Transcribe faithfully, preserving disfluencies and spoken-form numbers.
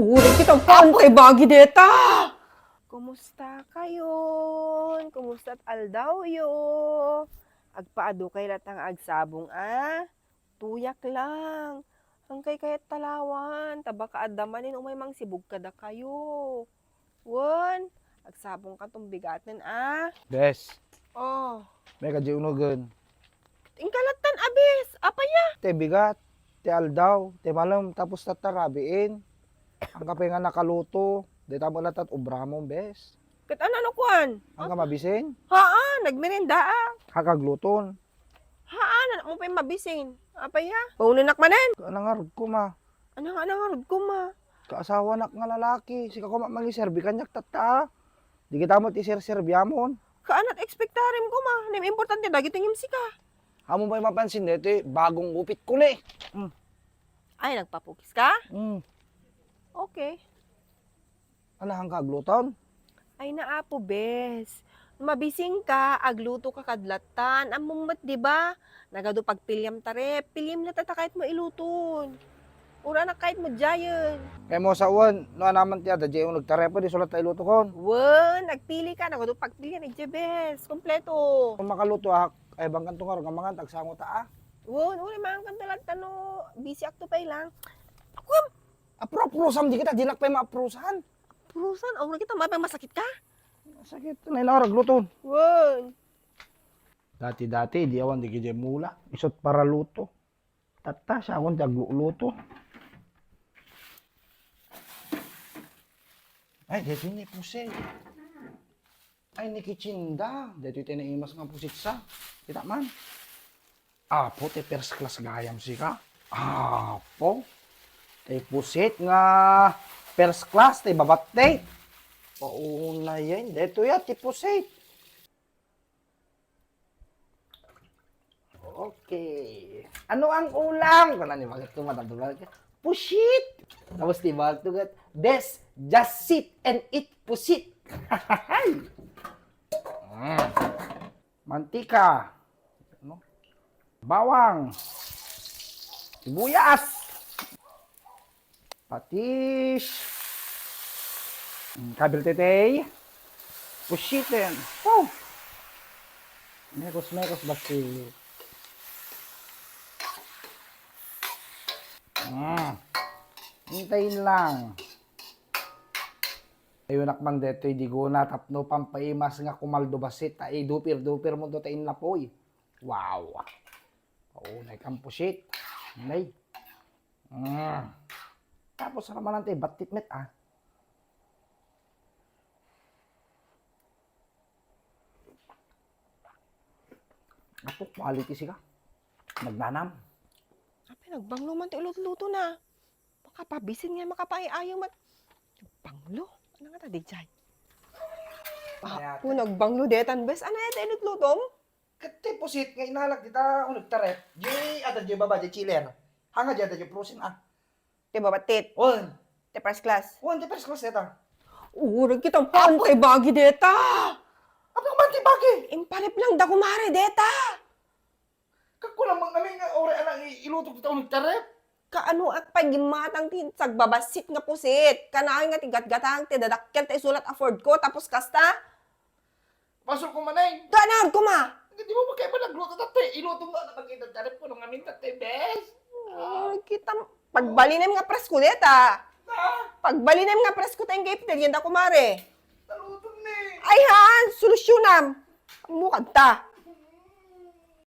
Uray kita, pantay bagi deta! Kumusta kayon? Kumusta't aldawyo? Agpaadukay latta nga agsabong a? Tuyak lang. Hankay kayat talawan, ta baka adda manen umay mangsibug kadakayo. Wen, agsabong ka tumbigaten a? Bes, Oh, may kadya unugen. Inkalattan a bes. Apay a? Te bigat, te aldaw, te malem, tapos tatta rabiin. Ang kape nga nakaluto, deta mo latat obramon, bes. Ket ano no kuan? Ang ka mabising? Haa, nagmerienda a. Hakagluton. Haan, anak mo pay mabisin. Apay a? Paunanak manen? Ka nangarod ko, ma. Ano nga nangarod ko, ma? Kaasawanak nga lalaki. Sika ko ma mangiserbi kaniak tatta, a. Di kita mo ti serserbiamon. Kaanat expectarem ko, ma. Nem importante dagiti ngem sika. Amo pay mapansin deti bagong gupit ko ni. Mm. Ay, nagpapukis ka? Mm. Okay. Anahan ka agluton? Ay, naapo, bes. Mabising ka, agluto ka kadlatan. Ammom met, di ba? Nagadu pagpiliam tarep. Piliam latta ta kayat mo iluton. Ura na kayat mo diayen. Kay mo sa wen, no anaman ti adda diay uneg tarep, di sulat ta iluto kon. Wen, nagpili ka, nagadu pagpilian, idiay bes. Kompleto. Kung makaluto ak, ay bangkan tungar nga mangan, tagsango ta, a. Wen, uri mangan ka latta no, busy ak to pay lang. Ako, Apro-aprosam di kita, dinak pay maaprusan. Aprusan? Aw, kita, mapay masakit ka? Sakit, nay naragluton. Wen. Dati-dati, di awan di gidi mula. Isut para luto. Tatta, siya akong ti agluluto. Ay, dito ni pusit. Ay, ni kitchen da. Dito iti naimas nga pusit sa. Kita man. Apo, ti first class gayam sika. Apo, ti pusit nga first class, ti babatte. Pauna yan. Dito ya, ti pusit. Okay. Ano ang ulam? Kung ano yung mga tumatanda, pusit! Tapos di ba, tugat, best, just sit and eat pusit. Mm. Mantika. No? Bawang. Sibuyas. Patis. Mm, kabil tetey. Pusiten. Oh! Mekos-mekos basi. Mm. Hintayin lang. Ayunak man detoy digona tapno pampaimas nga kumaldo basit ta idupir-dupir mo do ta inlapoy. Wow! Paunay kang pusit. Nay. Mm. Tapos naman ang tayo, batit met, ah. Apo, quality sika. Nagnanam. Apay, nagbanglo man ti ulutluto na. Makapabisin nga, makapaiayo man. Nagbanglo? Ano nga ta, di jay? Apo, nagbanglo detan, bes. Ano yata inutlutom? Ket ti pusit nga inalak dita, uneg tarep. Di, ada di baba, di chiller. Hanga di, ada di frozen, ah. Ti babatit. Wen. Ti first class. Wen, ti first class deta. Urag kita, pantay bagi deta. Apay ko pantay bagi? Imparip lang da kumare deta. Kakulang mang amin nga ore anak ilutok dita uneg tarep. Kaano ak pay gimmatang ti sagbabasit nga pusit? Kanayon nga ti gatgatang ti dadakkel ta isulat afford ko, tapos kasta? Pasok ko manay. Kaano ko ma? Di mo ba kayo ba nagluto tatay? Iluto nga na pagkita tarep ko nung amin tatay, bes. Ah, kita, pagbalinem nga presko deta. Ah, pagbalinem nga presko tayong gay pagkita kumare. Naluto ni. Ay han, solusyonam. Mukad ta.